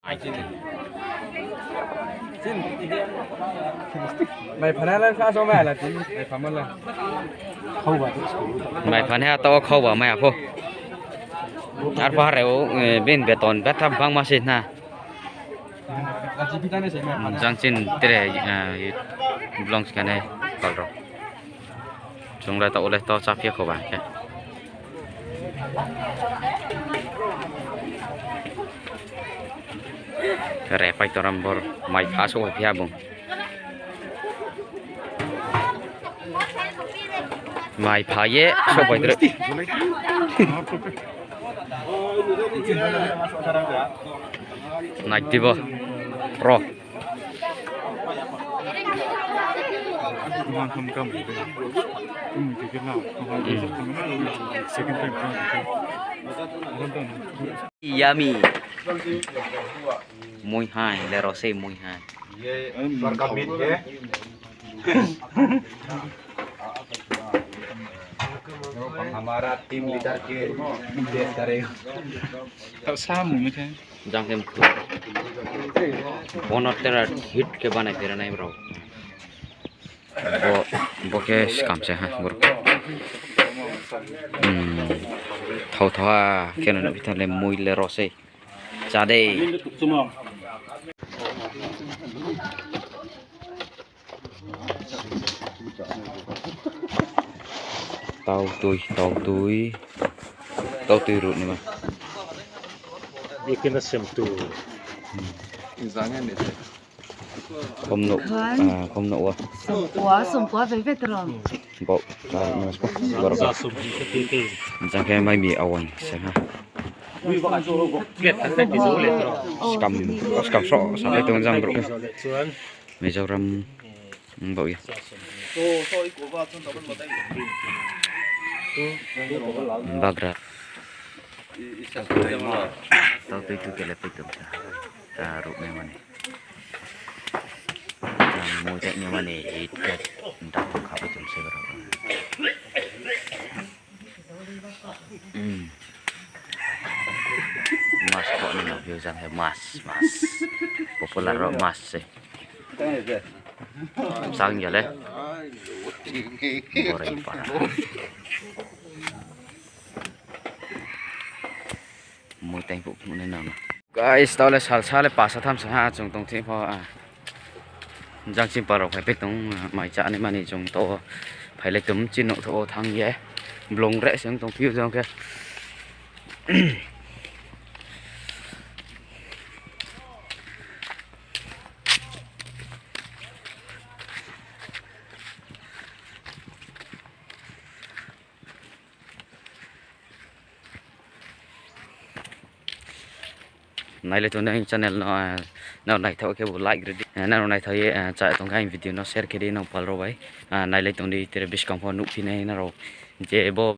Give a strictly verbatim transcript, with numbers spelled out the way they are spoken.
Mai phanai le kha so mai la tin, mai pha ma le. Mai phanai ha to khauba mai apho. Arphuh ha rao, eh, bini beton betha bangma se na. Jang chini tre, eh, blong skane pal rao. Chung le taoh le to chá phi ya kho ba khe. Re pai to ram bor mai pha souhphai phi ya bung. Mai pha ye souhphai tre. Nai di bo. Ro. Yummy. Mui hai, le ro se mui hai. ये सर का मीट है। हमारा team leader के पेश करेगा। Tao sa mui mi khe. Jang khe mkhu. Bono tera hit khe banai phera nai bro. Bo, bo khe skam se ha, bro. Hmm. Thao thao ha, khe no nuh phi tha le mui le ro se. Chá dei. Tau tui, tau tui. Tau tui ruh ni ma. Bikhe na sem tu. Khom nuh, ah, khom nuh wo. Songkua, songkua, bebe tro. Bo, ah, mas bo, borok. Jang khe mai mi awang se ha. Skam, skam sroh, sa le tong jang bro. Mizoram, bau ya. Bagra. Tau tui tu kele pui tong sa. Ah, ruh me mani. Jang mui tak me mani, hit kat. Nta kha pui tong se bro. Hmm. Mas kok ni no view jang he mas, mas. Popular ro mas se. Sang ya le. Borai para. Mui tang phuh phuh nai nang na. Guys, tao le salsa le pasa tham sa ha chung tong thing pho, ah. Jang chini pal rao phai pai tong, ah, mai chá nai mani chung to phai le tum chini nouh thou wo thanng ye. Blong reh se ong tong phiu jang khe. Nai le tong di aini channel no, ah, nrao naithaoh khe bo like ri di. Ah, nrao naithaoh ye, ah, chá tong khe aini video no share khe di nrao pal rao bai. Ah, nai le tong di tre buskang pho nuhphi nai nrao. Je bo